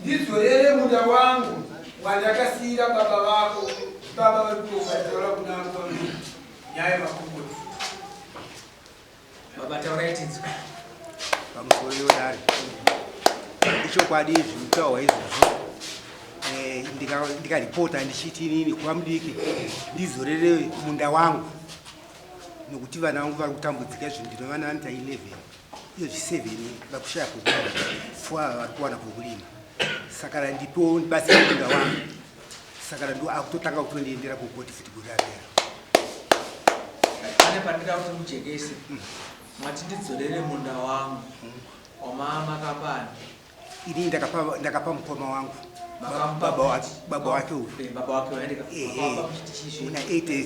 Ndidzorere munda wangu wandakasiira baba vako. Baba vari kutonga taura kuna nyaya yemakomboti. Baba taurai tinzwe. Pamusoro yodare. Ichokwadi zvinotaurwa izvozvo. Eh, ndikaripota ndichiti inini kuva mudiki ndizorere munda wangu nokuti vana vangu vari kutambudzika izvi ndino vana vanoita 11 iyo zvi7 vakushaya pokurima fo ava vari kuwana pokurima saka ndipowo ndibatsire munda wangu saka ndo akutotanga kutondiendera kukoti futi gore rapera. Pane pandida kuti mujekese. Mati ndidzorere munda wangu wamamakapani. Ini ndakapa mukoma wangu. Makamupa baba wake uyu. Baba wake waendeka. Ehe. Muna 83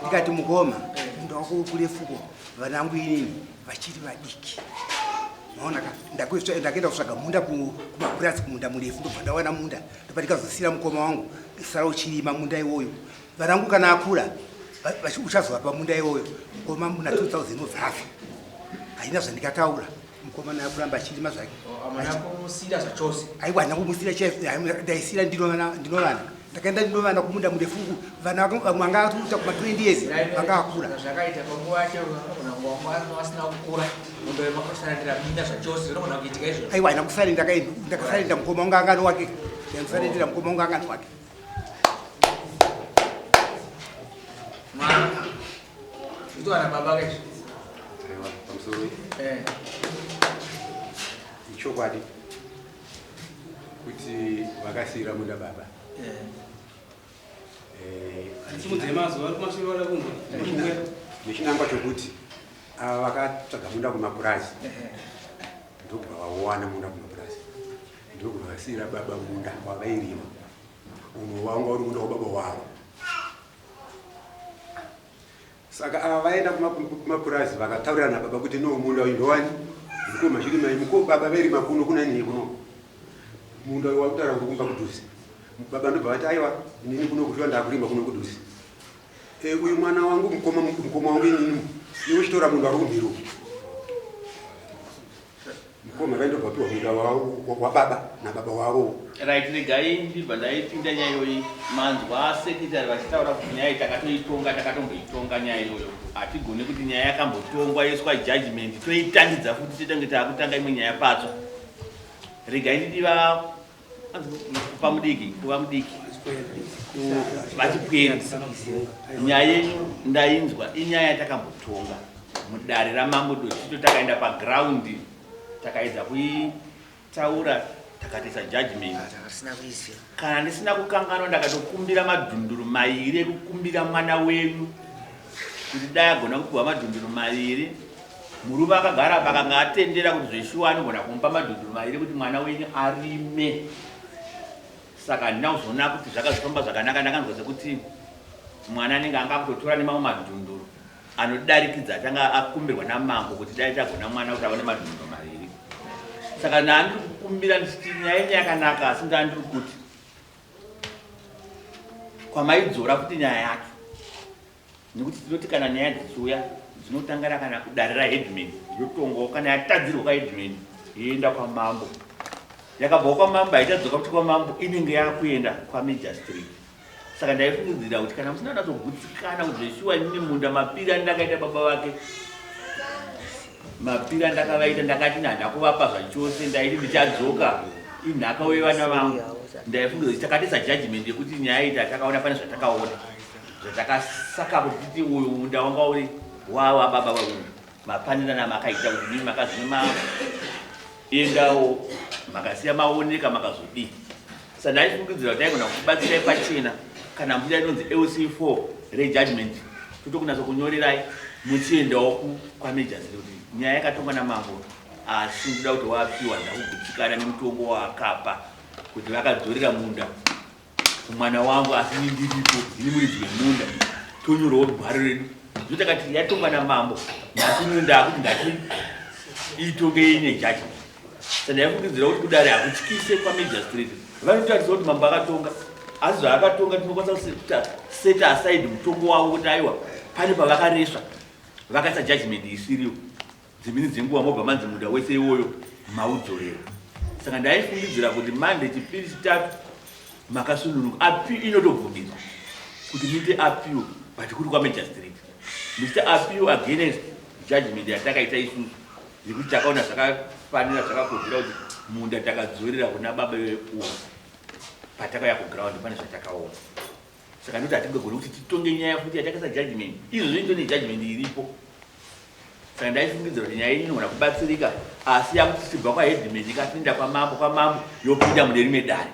ndikati mukoma munda wako uri kurefuko vanangu inini vachiri vadiki. Maona ka ndakaenda kutsvaga munda kumapurazi kumunda murefu ndobva ndawana munda ndobva ndikazosiira mukoma wangu sara uchirima munda iwoyo vanangu kana akura uchazovapa munda iwoyo mukoma muna 2000 obva afa haina zvandikataura mukoma naye kuramba achirima zvake. Hamuna kumusiira zvachose. Aiwa handina kumusiira chaizvo ndaisiira ndinovana ndakaenda ndinovana kumunda murefu uku vana vamwe vanga atoita kuma 20 years vanga akura. Zvakaita panguva yacho vanogona kunge vasina kukura munda uyu makasarendera minda zvachose zvinogona kuitika izvozvo. Aiwa handina kusarenda ndakasarenda mukoma wangu anga wake ndakusarendera mukoma wangu anga wake. Mwana zvitowana baba kaizvi. Aiwa pamusoro. Ichokwadi kuti vakasiira munda baba. Nechinangwa chokuti ava vakatsvaga munda kumapurazi ndokubva vawana munda kumapurazi ndokubva vasiira baba munda wavairima umwe wanga uri munda wababa wavo. Saka ava vaenda kumapurazi vakataurirana baba kuti no munda uyu ndowani mukoma chirimai muko baba vairima kuno kuna nii kuno munda uyu wakutaura kuti kumba kudhuze baba ndobva vati aiwa inini kuno kuchiwa ndakurima kuno kudhuze. Uyu mwana wangu mukoma mukoma wangu inini iwe uchitora munda uri kumhiri uku mukoma vaindobva vapiwa munda wababa nababa wavo. Right, regai ndibva ndaipinda nyaya iyoyi. Manzwa secretary vachitaura kuti nyaya iyi takatoitonga, takatomboitonga nyaya iyoyo. Hatigone kuti nyaya yakambotongwa yoiswa judgment toitangidza futi toita kunge taakutanga imwe nyaya patsva. Regai ndidi va kupa mudiki, kuva mudiki. Vachipwere. Nyaya yenyu ndainzwa, inyaya yatakambotonga mudare raMambo Dotito, takaenda paground takaedza kuitaura takatoisa judgment. Kana ndisina kukanganwa ndakatokumbira madhunduru mairi ekukumbira mwana wenyu kuti dai agona kupiwa madhunduru mairi. Murume akagara apa akanga atendera kuti zveshuwa anogona kumupa madhunduru mairi kuti mwana wenyu arime. Saka handina kuzoona kuti zvakazofamba zvakanaka, ndakanzwa sekuti mwana anenge anga akutotora nemamwe madhunduru anodarikidza atanga akumbirwa namambo kuti dai tagona mwana kuti aone madhunduru mairi. Saka ndandiri kukumbira ndichiti nyaya yenyu yakanaka, asi ndandiri kuti kwamaidzora futi nyaya yacho, nekuti tinoti kana nyaya dzichiuya dzinotangana kana kudare raheadman yotongwawo, kana yatadzirwa kwaheadman yoenda kwamambo, yakabvawo kwamambo haichadzoka kuti kwamambo, inenge yakuenda kwamagistrate. Saka ndaifungidzira kuti kana musina kunatsogutsikana kuti zveshuwa inini munda mapiri andakaita baba vake mapiri andakavaita ndakati handina kuvapa zvachose, ndaiti ndichadzoka inhaka uye vana vangu. Ndaifungidzira kuti takatoisa judgment yekuti nyaya iyi takaona pane zvatakaona zvatakasaka kuti titi uyu munda wanga uri wawa baba vauyu mapanirana makaita kuti mimi makazvima endawo makasiya maoneka makazodii. Saka ndaifungidzira kuti aigona kubatsirai pachena kana muchida inonzi LC4 rejudgment totokunatsa kunyorerai muchiendawo kwamajors kuti nyaya yakatongwa namambo asi ndoda kuti wapiwa ndakugutsikana nemutongo waakapa kuti vakadzorera munda kumwana wangu asi ini ndiripo ndini muridzi wemunda tonyorawo gwaro redu. Zvino takati yatongwa namambo nhasi uno ndakuti ngati itonge ine judgment. Saka ndaifungidzira kuti kudare hakutyise kwamagistrate, vanotarisa kuti mambo akatonga asi zvaakatonga tinokwanisa kuita set aside mutongo wavo kuti aiwa pane pavakaresva vakaisa judgment isiriyo. Dzimweni dzenguva mobva manzi munda wese iwoyo maudzorera. Saka ndaifungidzira kuti Monday, Chipiri, Chitatu makasununguka. Appeal inotobvumidzwa kuti muite appeal, but kuri kwamagistrate muchiita appeal against judgment yatakaita isusu, yekuti takaona zvakafanira, zvakakodzera kuti munda takadzorera kuna baba veuyu. Patakauya kuground pane zvatakaona, saka ndoti hatingagoni kuti titonge nyaya futi yatakaisa judgment. Izvozvo ito nejudgment iripo, saka ndaifungidzira kuti nyaya inogona kubatsirika, asi yakuti tichibva kwaheadman ikapinda kwamambo, kwamambo yopinda mune rimwe dare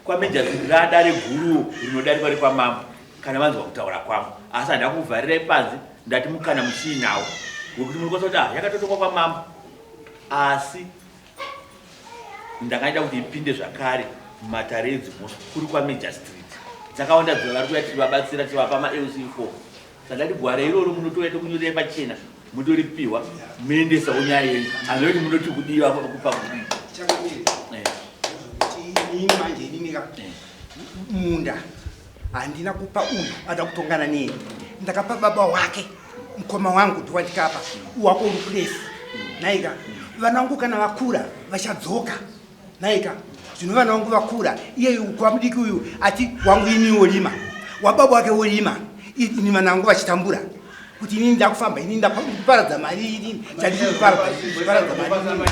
kwamagistrate, radare guruwo rinodarikwa rekwamambo kana vanzwa kutaura kwangu. Asi handina kuvharirai panze, ndati mukana muchiinawo wekuti munokwanisa kuti ah, yakatotongwa kwamambo, asi ndakaita kuti ipinde zvakare mumatare edzimhosva kuri kwamagistrate. Dzakawanda dziva vari kuya tichivabatsira, tichivapa maLC4. Saka ndati gwara iroro munotouya tokunyorera pachena, mutoripiwa, muendesawo nyaya yenyu. Hazvoti munoti kudiwa kupa kudii. Changamire, inini manje, inini ka munda handina kupa uyu ada kutongana neni. Ndakapa baba wake, mukoma wangu ndiwandikapa. Wako uri kurefu naika. Vana vangu kana vakura vachadzoka naika. Zvino vana vangu vakura, iye kwa mudiki uyu ati wangu ini wolima, wababa wake wolima, ini vana vangu vachitambura kuti inini ndakufamba, inini ndakuparadza mari, inini chandiri kuparadza mari.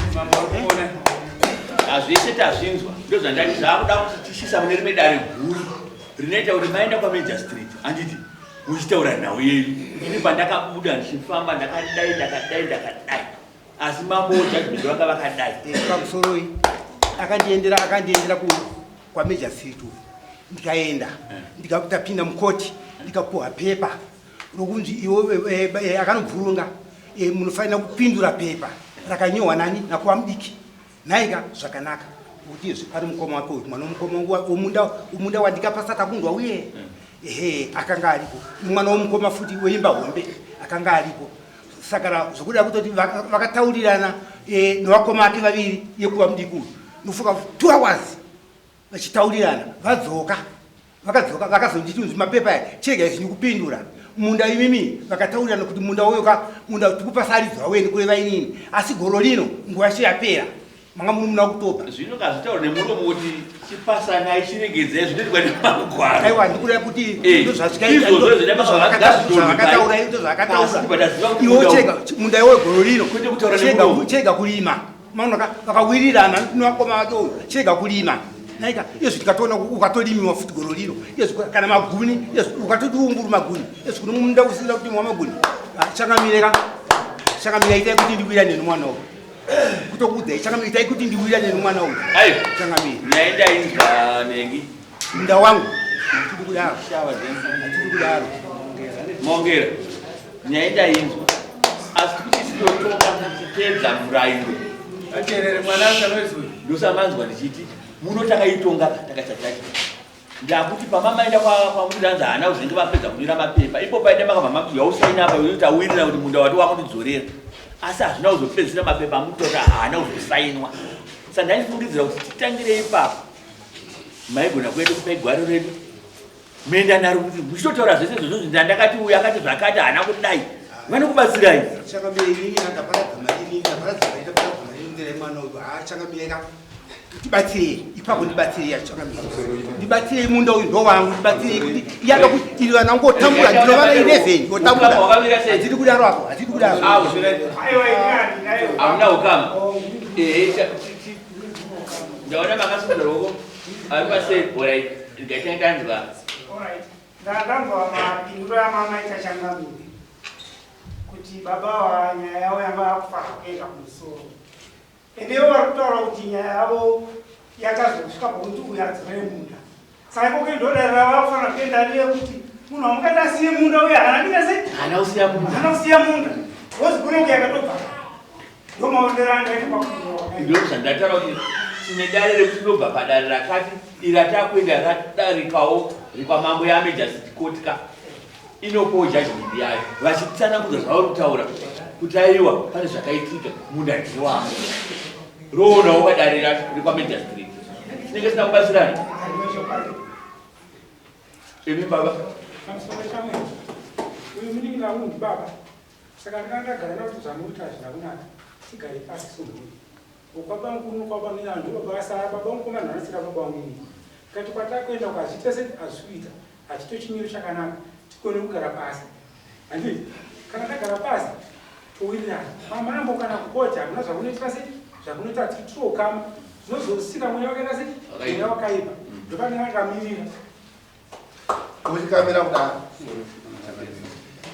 Hazvese tazvinzwa, ndozvandati zvakuda kuti tisvisa mune rimwe dare guru rinoita kuti maenda kwamagistrate, handiti muchitaura nhau yenyu. Ini pandakabuda ndichifamba ndakadai, ndakadai, ndakadai, asi mambo judgment vanga vakadai. Pamusoroi, akandiendera kwamagistrate uku, ndikaenda, ndikatapinda mukoti, ndikapuhwa pepa rokunzi iwo akanobvurunga, munofanira kupindura pepa rakanyorwa nani, nakuva mudiki naika. Zvakanaka kuti izvi ari mukoma wake uyu, mwana womukoma wangu womunda wandikapa Satakundwa uye ehe akanga aripo, mwana womukoma futi weimba hombe akanga aripo. Saka zvokuda kutoti vakataurirana nevakoma ake vaviri yekuva mudiki uyu, nofuka 2 hours vachitaurirana. Vadzoka, vakadzoka vakazonditi unzi mapepa aya chega izvi nikupindura munda imimi. Vakataurirana kuti munda uyo ka, munda tikupa saridzwa weni, kureva inini, asi goro rino nguva yacho yapera, manga muri muna October. Zvino kazvitaura nemuromo kuti chipasanai, chiregedzai, zvinoitwa nemagwaro. Aiwa, ndikureva kuti Izvozvo ndozvakataura, ndozvakataura iwo chega munda iwo goro rino. Kwete kutaura chega nemuromo. Chega kulima maona, vakawirirana nevakoma vake uyu, chega kulima naika. Izvi tikatoona ukatolimiwa futi goro rino izvi, kana maguni izvi ukatoti unguru maguni izvi kuno munda usina kutimwa maguni. Ah, changamire ka, changamire, itai kuti ndiwirane nemwana uyu. Kutokuudzai changamire, itai kuti ndiwirane nemwana uyu. Aiwa. Changamire. Nyaya ndainzwa nengi. Munda wangu hatidi kudaro. Shava dzenzi. Hatidi kudaro. Mongera, nyaya ndainzwa, asi kuti tinotonga tichiteedza murayiro. Ateerere mwana akanoizwa. Ndosamanzwa ndichiti muno takaitonga, takaita judgment. Ndakuti pamamaenda kwamudanza haana kuzenge vapedza kunyora mapepa ipo, paenda makabva makuti yausaina apa kuti tawirira kuti munda wati wakundidzorera, asi hazvina kuzopedzisira mapepa amutora haana kuzosainwa. Saka ndaifungidzira kuti titangire ipapo, maigona kuenda kupai gwaro redu, muenda naro kuti muchitotaura zvese izvozvo. Ndandakati uyu akati zvakati haana kudai, vanokubatsirai. Changamire, inini ndaparadza mari, inini ndaparadza mari, ndaparadza mari nzira yemwana uyu. Ha, changamire ka, ndibatsirei ipapo, ndibatsirei changamire, ndibatsirei, munda uyu ndowangu, ndibatsirei kuti iyada kuti iri vana ngotambura, ndino vana 11 ngotambura. Ukama hwakamira sei? Hatidi kudaro apo, hatidi kudaro. Awo, hamuna ukama. Ehe, ndaona makasimudza ruoko ari paseri. Alright, ndikaita ndanzwa. Alright. Ndakanzwa mapinduro amamaita changamire kuti baba wa nyaya yavo yanga yakufanira kuenda kumusoro, ende ivo vari kutaura kuti nyaya yavo yakazosvika pakuti uyu adzorere munda. Saka ikoko ndodarira vakufanira kuenda neyekuti munhu wamukati asiye munda uye haana kuita sei? Haana kusiya munda. Haana kusiya munda wozi kunenge yakatobva. Ndo maondero andaita pakuwa. Ndo zvandataura kuti tine dare rekuti tinobva padare rakati iri ratakuenda radarikawo rekwamambo yamagistrate court ka, inopawo judgment yayo vachitsanangudza zvavari kutaura kuti aiwa, pane zvakaitika, munda ndewako, roonawo padare rekwamagistrate. Tinenge sina kubatsirana imi baba. Pamusoro chamwe, uyu munin'ina wangu ndibaba, saka ndikanga ndagara nakuti zvamuita hazvina kunaka, tigare pasi somhuri. Kwabamukuru nokwabamina ndo baba vasara baba mukomana vanosira baba vangu kati kwatakuenda ukazviita sei hazvisi kuita hachito chimiro chakanaka tikone kugara pasi handiti kana tagara pasi towirirana mamambo kana kukoti hakuna zvakunoitira sei zvakunoita titokama zvinozosika mweya wakaita sei mweya wakaipa ndopanenge akamirira Uchikamira kudaro.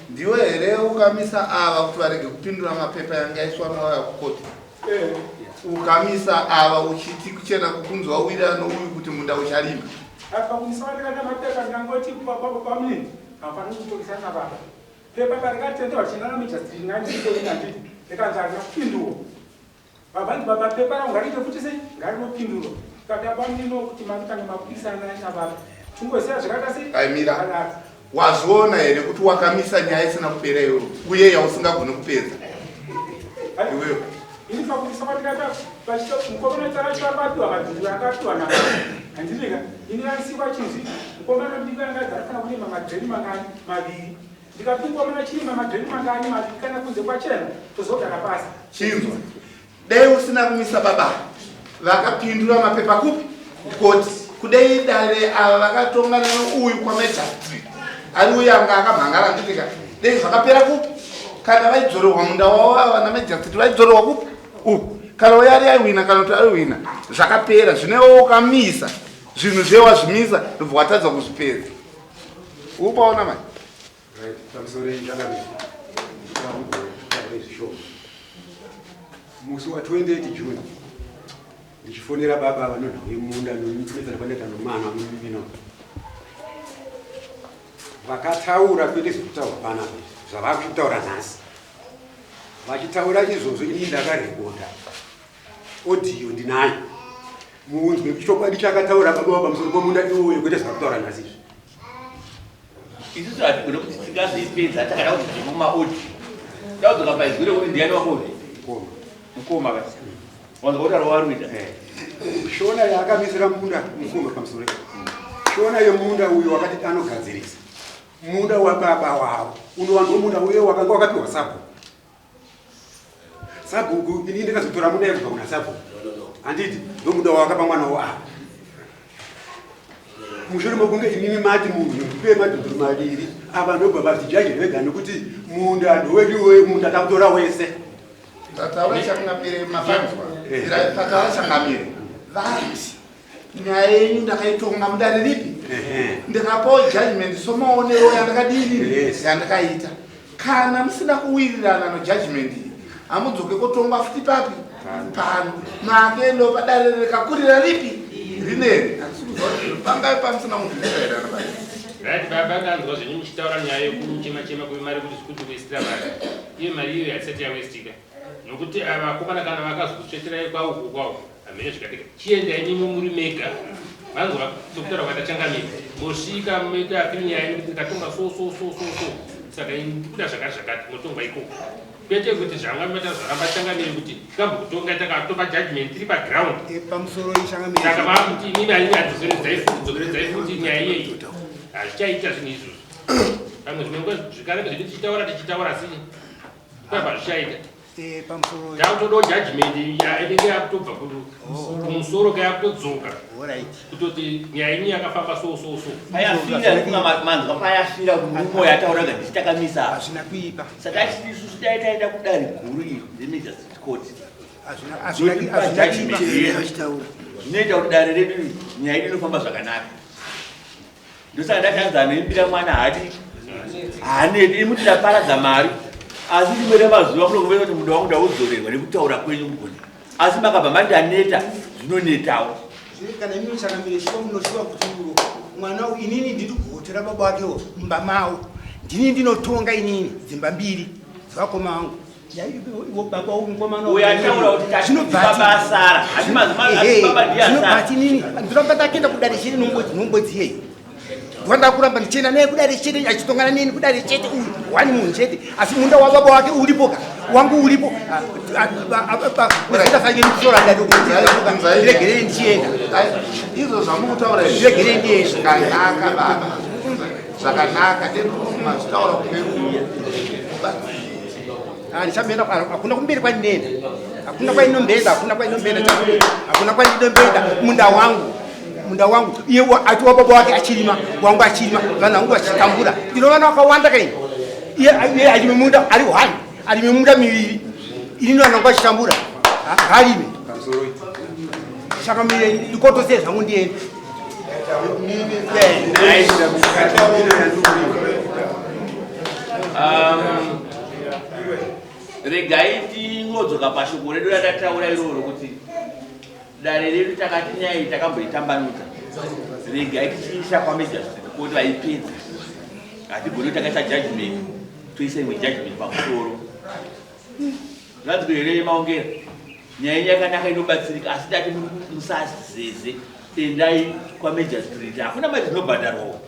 Ndiwe here ukamisa ava kuti varege kupindura mapepa yanga yaiswa nowaya kukoti? Eh. Ukamisa ava uchiti kuchena kukunzi wawirirana nouyu kuti munda ucharima. Apa kumisa vandakaita mapepa ndangoti pamunini havafaniri kutokisana nababa. Pepa parikatenderwa chinana majastiri nandikoina nditi rikanzi harina kupindurwa. Baba ndi baba pepa rangu ngariite futi sei ngarinopindurwa. Kati apa munino kuti makutanga mapikisana nababa. Tungoziva zvakaita sei? Aimira. Wazviona here kuti wakamisa nyaya isina kupera iwewe uye yausingagoni kupedza? Iwewe. Ini pakumisa kwandikaita pachito mukomana taracho akapiwa madhindiro akapiwa nababa. Handineka ini asikwa chinzi mukomana mudiki anga adzarikana kurima madheni mangani maviri. Ndikati mukomana chirima madheni mangani maviri kana kunze kwachena tozogara pasi. Chinzwa. Dai usina kumisa baba vakapindura mapepa kupi kukoti kudai dare ava vakatongana nouyu kwamajastri ari uyu anga akamhangara nditika dai zvakapera kupi kana vaidzorerwa munda wavo ava namajastri vaidzorerwa kupi uku kana uyo ari aiwina kana kuti aiwina zvakapera zvino iwe ukamisa zvinhu zve wazvimisa ndobva watadza kuzvipedza upaona mai Musi wa 28 June ndichifonera baba vanonhau yemunda nonetsana kwandaita nomwana mumino vakataura kwete zvekutaura panapa zvavakuchitaura nhasi vachitaura izvozvo ini ndakarekodha audio ndinayo munzwe chokwadi chakataura baba pamusoro pomunda iwoyo kwete zvakutaura nhasi izvi Isusu hatigone kuti tingazoipedza takada kuti tiri mumaaudio. Taudzoka paizwi rekuti ndiani wako uyu? Mukoma ka. Wanzwa kutaura kwavari kuita? Eh. Shona yaakamisira munda mukoma pamusoro. Shona yemunda uyu wakati anogadzirisa. Munda wababa wavo. Unowanzwa munda uye wakanga wakapiwa sabhuku. Sabhuku ini ndakazotora munda yekubva kuna sabhuku. Handiti ndomuda wawakapa mwana wo apa. Mushure mokunge imimi mati munhu ndipe madhudhuru maviri ava ndobva vati jaji vega nekuti munda ndowedu we munda takutora wese. Tataura changamire mapanzwa. Tataura changamire. Vati nyaya yenyu ndakaitonga mudare ripi ndikapawo judgment somaonero yandakadini yandakaita kana musina kuwirirana nojudgment iyi hamudzoke kotongwa futi papi pano makuendawo padare rikakurira ripi rineri handisi kuziva kuti pangave pamusina kunzwisisa here ana baba Right baba ndanzwa zvenyu muchitaura nyaya yekuchema chema kwemari kuti zvikuti kuwestira mari. Iyo mari iyoyo haisati yawestika. Nokuti ava vakomana kana vakazokutsveterai kwauko kwauko hameno zvikatika. Chiendai imimi muri mega. Manzwa sokutaura kwaita changamire. Mosvika moita apiri nyaya yenyu kuti ndikatonga so so so so so. Saka ini ndikuda zvakati zvakati motongwa ikoko. Kwete kuti zvanga maita zvaramba changamire kuti tikambokutonga takatopa judgment tiri paground. Eh, pamusoro changamire. Saka makuti imimi ayi adzoseredzai futi dzokeredzai futi nyaya iyeyi. Hazvichaita zvinhu izvozvo. Pamwe zvimwe nguva zvikaramba zvedu tichitaura tichitaura asi kwabva zvichaita. Eh, pamusoro Takutodawo judgment inenge yakutobva kumusoro ka yakutodzoka. Kutoti nyaya yenyu yakafamba so so so. Payafira ndikunga manzwa payafira kuti murume uyu ataura kuti handisi takamisa. Hazvina kuipa. Saka achiti isusu dai taenda kudare guru iri reMagistrate Court. Hazvina Zvinotipa kuipa. judgment yedu. Zvinoita kuti dare redu iri nyaya yedu inofamba zvakanaka. Ndosaka ndati hanzi anoimbira mwana haati haaneti imuti ndaparadza mari asi rimwe remazuva munokuva kuti muda wangu ndaudzorerwa nekutaura kwenyu mugoni asi makabva mandaneta zvinonetawo kana imi changamire shuwa munoshuwa kuti uro mwana uyu inini ndiri gotera baba wakewo mumba mawo ndini ndinotonga inini dzimba mbiri dzevakoma vangu Uyo ataura kuti tati baba asara. Asi mazima asi baba ndiye asara. Zvinobva inini ndoramba ndakaenda kudare chete nongozi nongozi yeyi. Ndwanda kuramba ndichienda naye kudare chete achitongana neni kudare chete uyu wani munhu chete asi munda wababa wake uripo ka wangu uripo ndafanira kutora dare ndiregerei ndichienda izvo zvamukutaura izvi ndiregerei ndienda zvakanaka baba zvakanaka ndinozvitaura kumerume. Handichamboenda, hakuna kumberi kwandinoenda, hakuna kwainomboenda, hakuna kwainomboenda, hakuna kwainomboenda. Munda wangu, munda wangu, iye ati wababa wake achirima, wangu achirima, vanhu vangu vachitambura. Ndino vana vakawanda kaini. Iye iye arime munda ari one, arime munda miviri, ini vanhu vangu vachitambura. Ngarime. Saka mire ndikotose zvangu ndiende. Regai tingodzoka pashoko redu ratataura iroro kuti dare redu takati nyaya iyi takamboitambanudza, regai tichiisa kwamagistrate court vaipedza. Hatigoni takaisa judgment toisa imwe judgment pamusoro. Zvanzi here maongera, nyaya yenyu yakanaka inobatsirika, asi tati musazeze, endai kwamagistrate, hakuna mari dzinobhadharwawo.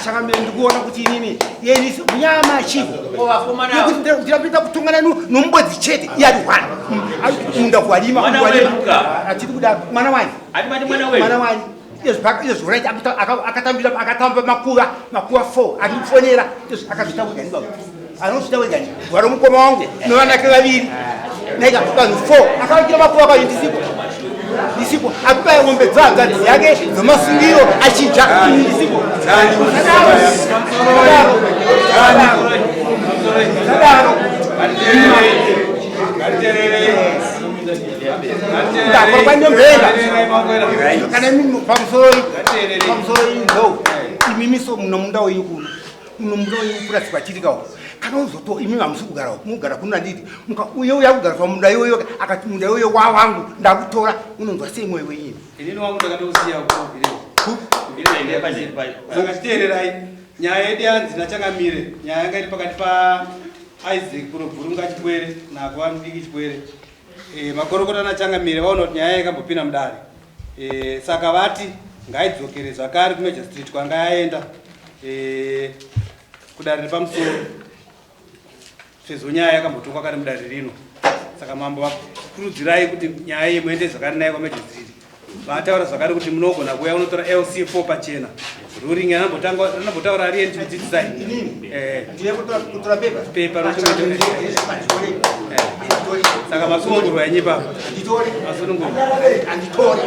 Chakamire ndikuona kuti inini yeni kunyama chiko ndirapita kutongana nomubodzi chete, iye ari one munda kuwalima. Mwana kuwalima. wedu. Hatiri kudaro, mwana wani? Hatimati mwana wedu. Mwana wani? Izvo right, akatambira, akatamba makuva, makuva 4 achifonera. Izvo akazvita wegani baba, anozvita wegani. Gwaro mukoma wangu nevanake vaviri naika vanhu 4 akavakira makuva kwayo, ndisipo, ndisipo. Akubaya ng'ombe dzehanzvadzi yake dzemasungiro achidya, ini ndisipo. Sadaro, sadaro. Ndakora kwandinombenda kana imi pamusoro, pamusoro ndo imimi so muno munda wenyu kuno, muno munda wenyu kupurasi kwachirikawo. Kana uzoto imi hamusi kugarawo, mugara kuno anditi uye uya kugara pamunda iyoyo, akati munda iyoyo wawangu ndakutora, unonzwa sei mwoyo wenyu? Inini wangu ndakatousiya kuvillage. Saka chiteererai nyaya yedu yanzi nachangamire, nyaya yanga iri pakati paIsaac Kurobvurunga Chipwere nakuva mudiki Chipwere. Makorokota nachangamire vaona kuti nyaya yakambopinda mudare, saka vati ngaidzokere zvakare kumagistrate kwanga yaenda, kudare repamusoro, sezvo nyaya yakambotongwa kare mudare rino. Saka mambo vakurudzirai kuti nyaya iyi muende zvakare nayo kwamagistrate. Vataura zvakare kuti munogona kuuya unotora LC4 pachena, ruling anambotaura ari yeni tikudzidzisai. Ndine kutora pepa. Pepa rokuti saka masunungurwa yenyu ipapo. Anditore. Masunungurwa. Anditore.